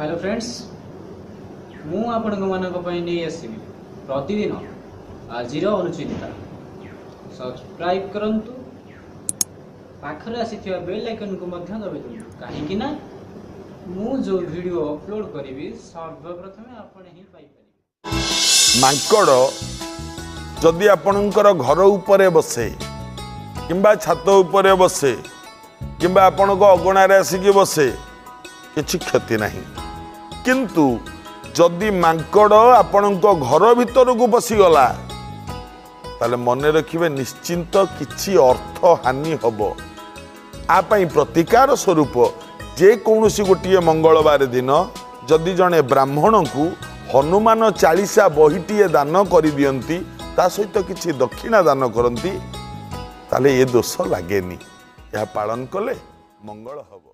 Hello friends, ମୁଁ ଆପଣଙ୍କମାନଙ୍କ ପାଇଁ ନେଇ ଆସିବି ପ୍ରତିଦିନ ଆଜିର ଅନୁଚିନ୍ତା। ସବସ୍କ୍ରାଇବ୍ କରନ୍ତୁ, ପାଖରେ ଆସିଥିବା ବେଲ୍ ଆଇକନ୍କୁ ମଧ୍ୟ ଦବାଇ ଦିଅନ୍ତୁ, କାହିଁକି ନା ମୁଁ ଯେଉଁ ଭିଡ଼ିଓ ଅପଲୋଡ଼ କରିବି ସର୍ବପ୍ରଥମେ ଆପଣ ହିଁ ପାଇପାରିବେ। ମାଙ୍କଡ଼ ଯଦି ଆପଣଙ୍କର ଘର ଉପରେ ବସେ କିମ୍ବା ଛାତ ଉପରେ ବସେ କିମ୍ବା ଆପଣଙ୍କ ଅଗଣାରେ ଆସିକି ବସେ, କିଛି କ୍ଷତି ନାହିଁ। କିନ୍ତୁ ଯଦି ମାଙ୍କଡ଼ ଆପଣଙ୍କ ଘର ଭିତରକୁ ପଶିଗଲା, ତାହେଲେ ମନେ ରଖିବେ ନିଶ୍ଚିନ୍ତ କିଛି ଅର୍ଥ ହାନି ହେବ। ଆ ପାଇଁ ପ୍ରତିକାର ସ୍ୱରୂପ ଯେକୌଣସି ଗୋଟିଏ ମଙ୍ଗଳବାର ଦିନ ଯଦି ଜଣେ ବ୍ରାହ୍ମଣକୁ ହନୁମାନ ଚାଳିଶା ବହିଟିଏ ଦାନ କରିଦିଅନ୍ତି, ତା ସହିତ କିଛି ଦକ୍ଷିଣା ଦାନ କରନ୍ତି, ତାହେଲେ ଏ ଦୋଷ ଲାଗେନି। ଏହା ପାଳନ କଲେ ମଙ୍ଗଳ ହେବ।